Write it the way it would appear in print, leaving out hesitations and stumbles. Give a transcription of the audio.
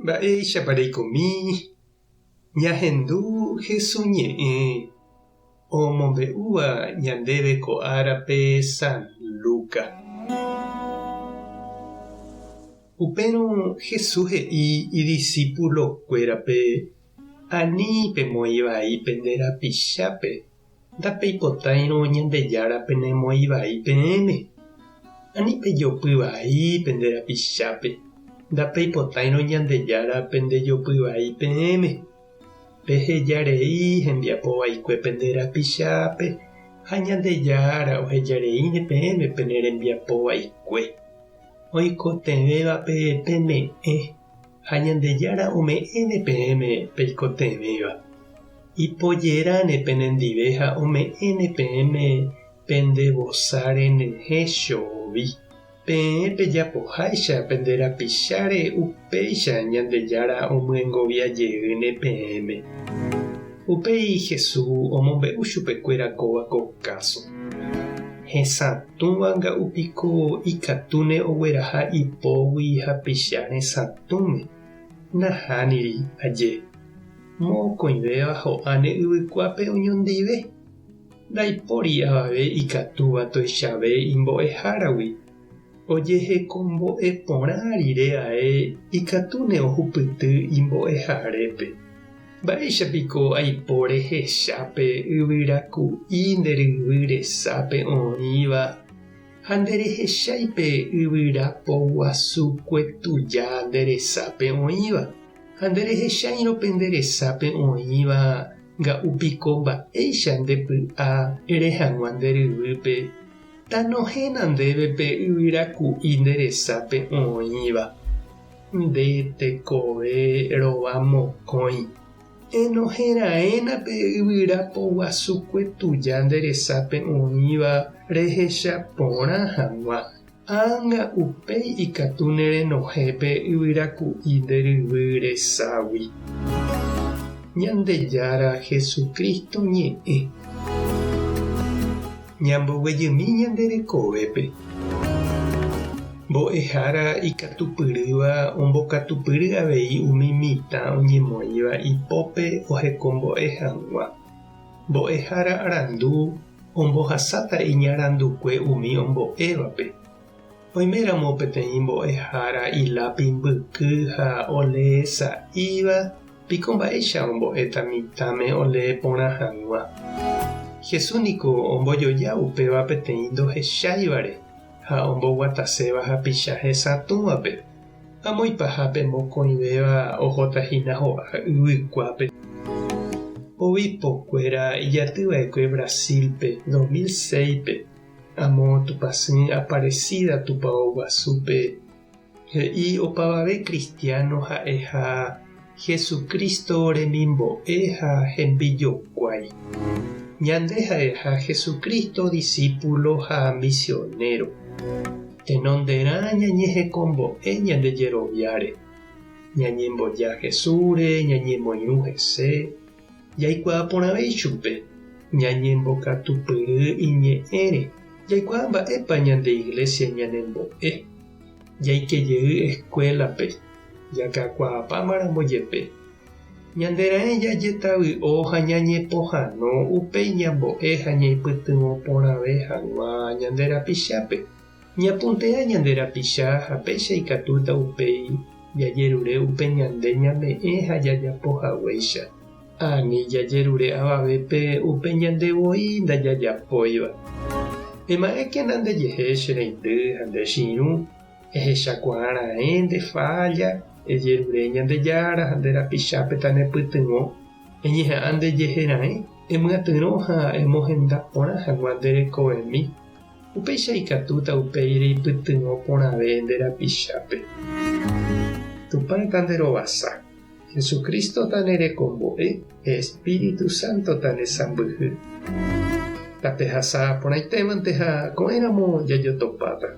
Mba'éichapa reikomi ñahendu Hesu ñe'ẽ omombe'úva ñandéve ko árape San Luca. Upérõ Jesús he'i idisípulokuérape, Ani pemoĩ vai pende rapichápe, ndapeipotáirõ Ñandejára penemoĩ vai peẽme. Ani pejopy vai pende rapichápe, ndapeipotáirõ Ñandejára pendejopy vai peẽme. Peheja rei hembiapo vaikue pende rapichápe ha Ñandejára oheja reíne peẽme pene rembiapo vaikue. Oikotevẽvape peme'ẽ ha Ñandejára ome'ẽne peẽme peikotevẽva. Ipojeráne penendive ha ome'ẽne peẽme pende vosa renyhẽ chovi. Peẽ pejapoháicha pende rapicháre upéicha Ñandejára omyengovia jeýne peẽme. Upéi Jesús omombe'u chupekuéra kóva ko káso. Hesatũva nga'u piko ikatúne ogueraha ipógui hapicha resatũme? Nahániri, aje. Mokõivéva ho'áne yvykuápe oñondive. Ndaipóri avave ikatúva tuichave imbo'eháragui. Ojehekombo'e porã rire ae ikatúne ohupyty imbo'eharépe. Mba'éicha piko aipo rehecha pe yvyraku'i nde ryvy resápe oĩva ha nderehechái pe yvyra poguasukue tuja nde resápe oĩva? Ha nderehecháirõ pe nde resápe oĩva nga'u piko mba'éicha nde py'a ere hag̃ua nde ryvýpe, Tanohẽna ndéve pe yvyra ku'i nde resápe oĩva. Nde tekove rova mokõi. Enohẽ raẽna pe yvyra poguasukue tuja nde resápe oĩva rehecha porã hag̃ua. Ág̃a upéi ikatu ne renohẽ pe yvyra ku'i nde ryvy reságui. Ñandejára Jesucristo ñe'ẽ. Ñamboguejymi ñande rekovépe. Mbo'ehára ikatupyrýva ombokatupyry avei umi mitã oñemoĩva ipópe ohekombo'e hag̃ua. Mbo'ehára arandu ombohasáta iñarandukue umi ombo'évape. Oiméramo peteĩ mbo'ehára ilápi mbyky ha olee sa'íva, piko mba'éicha ombo'éta mitãme olee porã hag̃ua? Jesús niko ombojoja upéva peteĩ ndohecháivare ha omboguataséva hapicha hesatũvape. Amo ipahápe mokõivéva ohóta hína ho'a yvykuápe. Obispo-kuéra ijatyva'ekue Brasil-pe 2006-pe, amo Tupãsy Aparecida Tupao Guasúpe, he'i opavave cristiano ha'eha Jesucristo remimbo'e ha hembijokuái. Ñande ha'eha Jesucristo discípulo ha misionero. Tenonderã ñañehekombo'e ñande jeroviáre, ñañemboja Jesúsre, ñañemoirũ hese, jaikuaa porãve ichupe, ñañembokatupyry iñe'ẽre, jaikuaa mba'épa ñande Iglesia ñanembo'e, jaike jey escuela-pe, jakakuaapámaramo jepe. Ñande raẽ jajetavy'o ha ñañepohãno upéi ñambo'e ha ñaipytyvõ porãve hag̃ua ñande rapichápe. Ñapuntea ñande rapicha ha péicha ikatúta upéi jajerure upe ñande ñame'ẽ ha jajapo haguéicha. Ani jajerure avavépe upe ñande voi ndajajapóiva. Ema'ẽkena ndejehe che reindy ha nde che irũ. Ehechakuaa raẽ nde fálla, ejerure Ñandejára ha nde rapichápe tanepytyvõ, eñeha'ã ndejehe raẽ, emyatyrõ ha emohenda porã hag̃ua nde rekovemi, upéicha ikatúta upéi reipytyvõ porãve nde rapichápe. Tupã tanderovasa, Jesucristo tanerekombo'e, Espíritu Santo tanesãmbyhy. Tapehasa porãitémante ha ko'ẽramo jajotopáta.